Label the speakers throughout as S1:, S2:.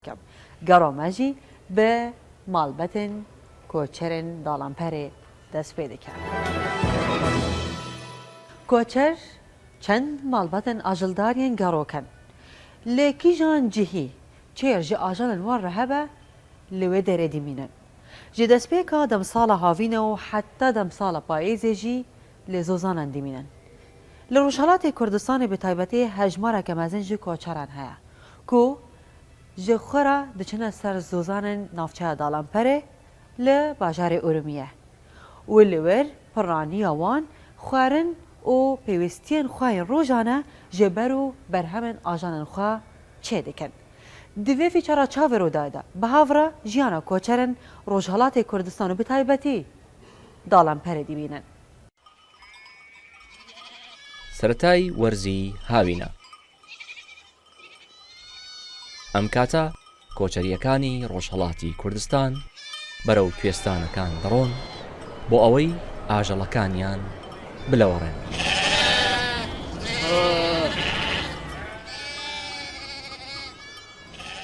S1: بکەم. گەڕۆ مەژی بە ماڵبەتن کۆچەرن داڵانپەرێ دەست پێ دکە. کۆچەر چەند ماڵبەتن ئاژڵداریێن گەڕۆکەن. لە کیژان جihî çêr ji ajalên wan re hebe li wê derê dimînin. Ji destpêka demsala havîne û heta demsala payîzê jî li zozanan dimînin. Li Rojhilatê Kurdistanê bi taybetî hejmareke mezin ji koçeran heye ku Ji xwe re diçine ser zozanên navçeya Dalanperê li bajarê Urmiye û li wir pirraniya wan xwarin û pêwîstiyên xwe yên rojane ji ber û berhemên ajanên xwe çêdikin. Di vê fîçera Çavê Rûdayê de bi hev re jiyana koçerên Rojhilatê Kurdistan û bi taybetî Dalanperê dibînin.
S2: سەرەتای وەرزی هاوینە. ئەم کاتە کۆچەرییەکانی ڕۆژهەڵاتی کوردستان بەرەو کوێستانەکان دەڕۆن بۆ ئەوەی ئاژەڵەکانیان بلەوەڕێن.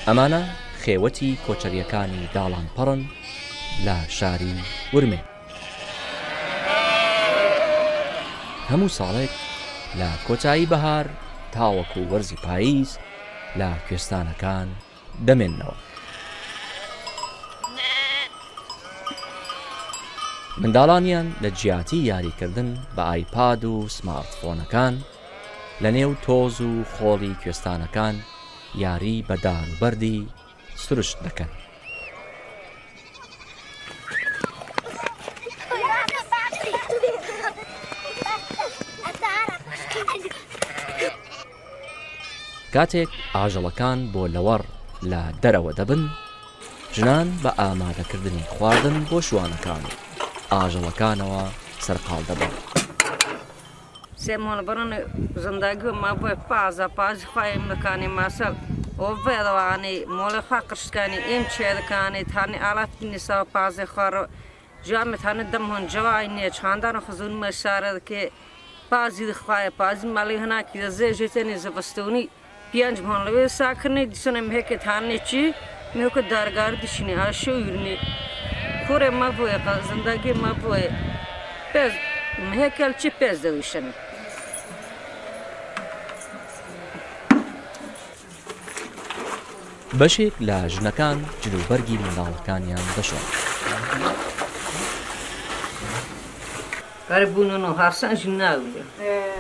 S2: ئەمانە خێوەتی کۆچەرییەکانی داڵانپەڕن لە شاری ورمێ. هەموو ساڵێک لە کۆتایی بەهار تاوەکو وەرزی پاییز لە کوێستانەکان دەمێننەوە. منداڵانیان لە جیاتی یاریکردن بە ئایپاد و سمارتفۆنەکان لە نێو تۆز و خۆڵی کوێستانەکان یاری بە دار و بەردی سروشت دەکەن. کاتێک ئاژەڵەکان بۆ لەوەڕ لە دەرەوە دەبن، ژنان بە ئامادەکردنی خواردن بۆ شوانەکان و ئاژەڵەکانەوە سەرقاڵ دەبن. بەشێک لە ژنەکان جلوبەرگی منداڵەکانیان دەشۆن.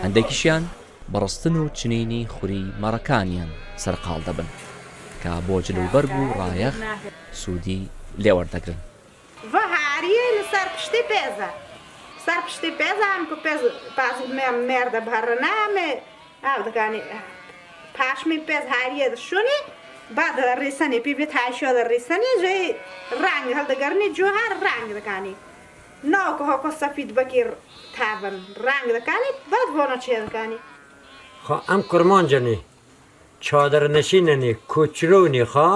S2: هەندێکیشیان بە ڕستن و چنینی خوری مەڕەکانیان سەرقاڵ دەبن کە بۆ جلوبەرگ و ڕایەخ سوودی لێ وەردەگرن.
S3: خا ئەم کورمانجەنی چادرنشینەنی کوچرونی خا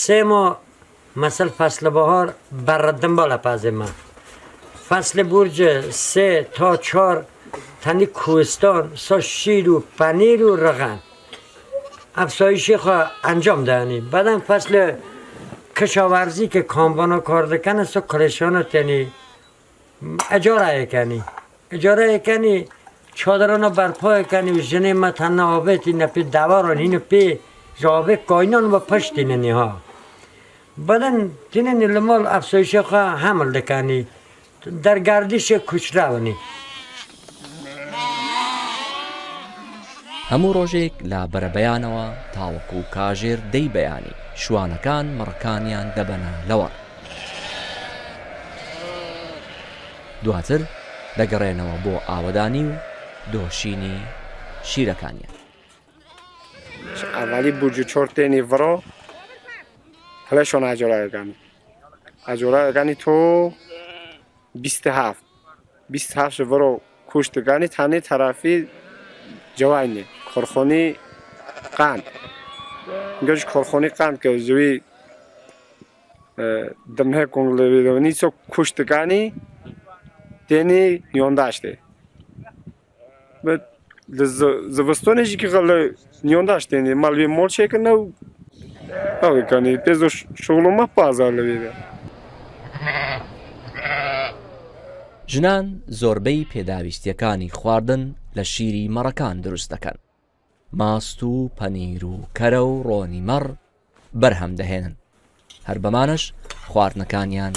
S3: سێ ما مەسل فەسل بەهار بەڕ دنبالە پەزێ مە فەسل بورج سێ تا چار تەنی کوێستان سا شیر و پەنیر و ڕەغەن ئەفسایشی خوا ئەنجام دانی بەدەم فەسل کشاوەرزی کە کامبانا کار دەکەنە سا کڵێشانە تێنی ئەجارەیەکەنی ئەجارەیەکەنی چادرانە بەرپایەکەنی و ژنێ مە تەنە ئاوێتی نە پێ دەواران هینە پێ ژاوێ کاینان بە پشتیننی ها بەدەن تیننی لە ماڵ ئەفسایشی خوا حەمل دەکەنی دەر گەردیشێ کوچراونی.
S2: هەموو ڕۆژێک لە بەرەبەیانەوە تاوەکو کاژێر دەی بەیانی شوانەکان مەڕەکانیان دەبەنە لەوەڕ. دواتر دەگەڕێنەوە بۆ ئاوەدانی و دۆشینی شیرەکانیان.
S4: ئەوەلی بورج چۆر تێنی ڤڕۆ هەلێشۆن ئاجۆڵایەکانی ئاجۆڵایەکانی تۆ 27 27 ڤڕۆ کوشتەکانی تانی تەرافی جەواینێ کۆرخۆنی قان گەش کۆرخۆنی قان کە زوی دمه کنگلێ چۆ کوشتەکانی تێنی یۆنداشتێ زڤستۆنێژی کی غەلە نیۆنداشتێنێ مەڵوێ مۆڵ چێکردنە و. ئەوەکانی پێ زۆر شغڵمە پازار لەوێدا.
S2: ژنان زۆربەی پێداویستییەکانی خواردن لە شیری مەڕەکان دروست دەکەن. ماست و پەنیر و کەرە و ڕۆنی مەڕ بەرهەم دەهێنن، هەر بەمانەش خواردنەکانیان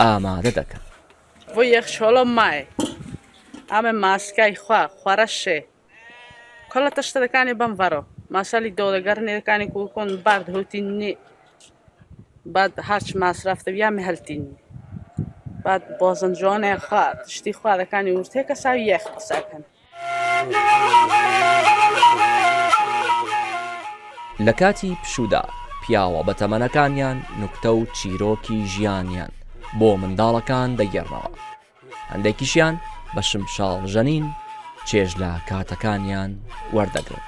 S2: ئامادە دەکەن.
S5: بۆ یەخچۆڵە مای ئەمە ماسکای خوا خوارەشێ کۆڵە تەشتەکانی بەم ڤەرۆ ماسەلی دۆڵەگەرنێەکانی کوکۆن بارد هوتینی بعد هەرچ ماسرەف دەبیا مهلتینی بعد بۆزنجۆنێ خوا شتی خوارەکانی ورتێکە ساوی یەخ قسەکەن.
S2: لە کاتی پشوودا پیاوە بەتەمەنەکانیان نوکتە و چیرۆکی ژیانیان بۆ منداڵەکان دەگێڕنەوە، هەندێکیشیان بە شمشاڵ ژەنین چێژ لە کاتەکانیان وەردەگرن.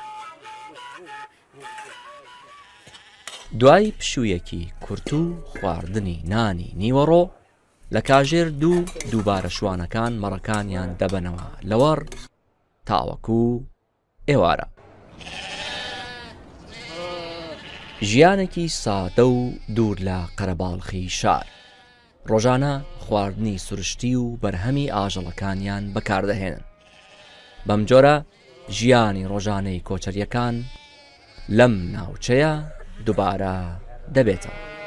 S2: دوای پشوویەکی کورت و خواردنی نانی نیوەڕۆ، لە کاژێر دوو دووبارە شوانەکان مەڕەکانیان دەبەنەوە لەوەڕ تاوەکو ئێوارە. ژیانێکی سادە و دوور لە قەرەباڵخی شار. ڕۆژانە خواردنی سروشتی و بەرهەمی ئاژەڵەکانیان بەکاردەهێنن. بەمجۆرە ژیانی ڕۆژانەی کۆچەرییەکان لەم ناوچەیە دوبارە دەبێتەوە.